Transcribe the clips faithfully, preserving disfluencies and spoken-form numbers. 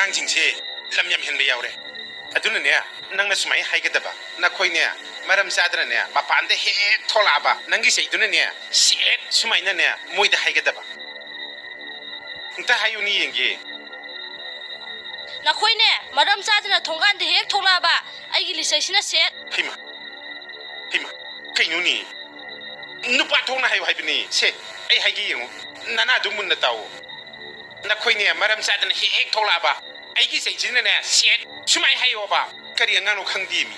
ꯑꯉꯥꯡꯁꯤꯡꯁꯦ ꯂꯝ ꯌꯥꯝ ꯍꯦꯟꯕ ꯌꯥꯎꯔꯦ꯫ ꯑꯗꯨꯅꯅꯦ, ꯅꯪꯅ ꯁꯨꯃꯥꯏꯅ ꯍꯥꯏꯒꯗꯕ, "ꯅꯈꯣꯏꯅꯦ, ꯃꯔꯝ ꯆꯥꯗꯅꯅꯦ, ꯃꯄꯥꯟꯗ ꯍꯦꯛ ꯊꯣꯛꯂꯛꯑꯕ, ꯅꯪꯒꯤ ꯆꯩꯗꯨꯅꯅꯦ, ꯁꯦꯠ ꯁꯨꯃꯥꯏꯅꯅꯦ", ꯃꯣꯏꯗ ꯍꯥꯏꯒꯗꯕ꯫ ꯑꯝꯇ ꯍꯥꯏꯌꯨꯅꯦ ꯌꯦꯡꯒꯦ꯫ "ꯅꯈꯣꯏꯅꯦ, ꯃꯔꯝ ꯆꯥꯗꯅ ꯊꯣꯡꯒꯥꯟꯗ ꯍꯦꯛ ꯊꯣꯛꯂꯛꯑꯕ, ꯑꯩꯒꯤ ꯂꯤꯆꯩꯁꯤꯅ ꯁꯦꯠ"꯫ ꯍꯩꯃꯥ, ꯍꯩꯃꯥ, ꯀꯩꯅꯣꯅꯦ? ꯅꯨꯄꯥ ꯊꯣꯛꯅ ꯍꯥꯏꯌꯨ ꯍꯥꯏꯕꯅꯤ꯫ ꯁꯦ, ꯑꯩ ꯍꯥꯏꯒꯦ ꯌꯦꯡꯉꯨ꯫ ꯅꯅꯥꯗꯨ ꯃꯨꯟꯅ ꯇꯥꯎ꯫ "ꯅꯈꯣꯏꯅꯦ, ꯃꯔꯝ ꯆꯥꯗꯅ ꯍꯦꯛ ꯍꯦꯛ ꯊꯣꯛꯂꯛꯑꯕ, ꯑꯩꯒꯤ ꯆꯩꯁꯤꯅꯅꯦ, ꯁꯦꯠ ꯁꯨꯃꯥꯏ ꯍꯥꯏꯌꯣꯕ"꯫ ꯀꯔꯤ ꯑꯉꯥꯡꯅꯣ ꯈꯪꯗꯦ ꯃꯤ꯫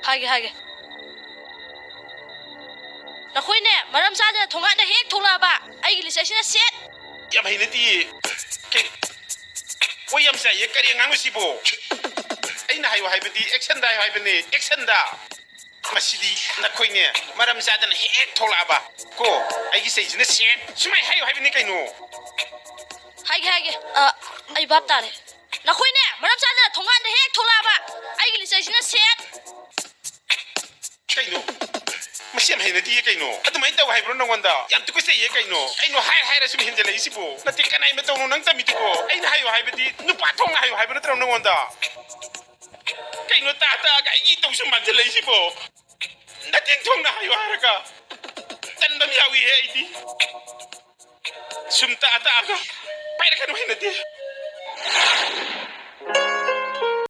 ꯍꯥꯏꯒꯦ, ꯍꯥꯏꯒꯦ꯫ "ꯅꯈꯣꯏꯅꯦ, ꯃꯔꯝ ꯆꯥꯗꯅ ꯊꯣꯡꯒꯥꯟꯗ ꯍꯦꯛ ꯊꯣꯛꯂꯛꯑꯕ, ꯑꯩꯒꯤ ꯂꯤꯆꯩꯁꯤꯅ ꯁꯦꯠ"꯫ ꯌꯥꯝ ꯍꯩꯅꯗꯤꯌꯦ꯫ ꯀꯩ-, ꯍꯣꯏ, ꯌꯥꯝ ꯆꯥꯏꯌꯦ꯫ ꯀꯔꯤ ꯑꯉꯥꯡꯅꯣ ꯁꯤꯕꯣ? ꯑꯩꯅ ꯍꯥꯏꯌꯨ ꯍꯥꯏꯕꯗꯤ, ꯑꯦꯛꯁꯟꯗ ꯍꯥꯏꯌꯨ ꯍꯥꯏꯕꯅꯦ, ꯑꯦꯛꯁꯟꯗ꯫ ꯃꯁꯤꯗꯤ ꯅꯈꯣꯏꯅꯦ, ꯃꯔꯝ ꯆꯥꯗꯅ ꯍꯦꯛ ꯊꯣꯛꯂꯛꯑꯕ ꯀꯣ, ꯑꯩꯒꯤ ꯆꯩꯁꯤꯅ ꯁꯦꯠ ꯁꯨꯃꯥꯏ ꯍꯥꯏꯌꯨ ꯍꯥꯏꯕꯅꯤ ꯀꯩꯅꯣ꯫ ꯍꯥꯏꯒꯦ, ꯍꯥꯏꯒꯦ꯫ ꯑ, ꯑꯩ ꯚꯥꯞ ꯇꯥꯔꯦ꯫ "ꯅꯈꯣꯏꯅꯦ, ꯃꯔꯝ ꯆꯥꯗꯅ ꯊꯣꯡꯒꯥꯟꯗ ꯍꯦꯛ ꯊꯣꯛꯂꯛꯑꯕ, ꯑꯩꯒꯤ ꯂꯤꯆꯩꯁꯤꯅ ꯁꯦꯠ"꯫ ꯀꯩꯅꯣ? ꯃꯁꯤ ꯌꯥꯝ ꯍꯩꯅꯗꯤꯌꯦ ꯀꯩꯅꯣ? ꯑꯗꯨꯃꯥꯏꯅ ꯇꯧ ꯍꯥꯏꯕ꯭ꯔꯣ ꯅꯪꯉꯣꯟꯗ? ꯌꯥꯝ ꯇꯨꯀꯠꯆꯩꯌꯦ ꯀꯩꯅꯣ? ꯀꯩꯅꯣ ꯍꯥꯏ ꯍꯥꯏꯔ ꯁꯨꯝ ꯍꯦꯟꯖꯜꯂꯛꯏꯁꯤꯕꯣ? ꯅꯠꯇꯦ, ꯀꯅꯥꯏ ꯃꯇꯧꯅꯣ ꯅꯪ ꯇꯝꯃꯤꯗꯨꯕꯣ? ꯑꯩꯅ ꯍꯥꯏꯌꯣ ꯍꯥꯏꯕꯗꯤ ꯅꯨꯄꯥ ꯊꯣꯛꯅ ꯍꯥꯏꯌꯣ ꯍꯥꯏꯕ ꯅꯠꯇ꯭ꯔꯣ ꯅꯪꯉꯣꯟꯗ? ꯀꯩꯅꯣ ꯇꯥ ꯇꯥꯒ ꯑꯩꯒꯤ ꯏꯇꯧꯁꯨ ꯃꯥꯟꯁꯤꯜꯂꯛꯏꯁꯤꯕꯣ? ꯅꯇꯤꯟ ꯊꯣꯡꯅ ꯍꯥꯏꯌꯨ ꯍꯥꯏꯔꯒ ꯇꯟꯕ ꯑꯃ ꯌꯥꯎꯏꯍꯦ ꯑꯩꯗꯤ꯫ ꯁꯨꯝ ꯇꯥ ꯇꯥꯒ ꯄꯥꯏꯔꯛꯀꯅꯨ, ꯍꯩꯅꯗꯦ꯫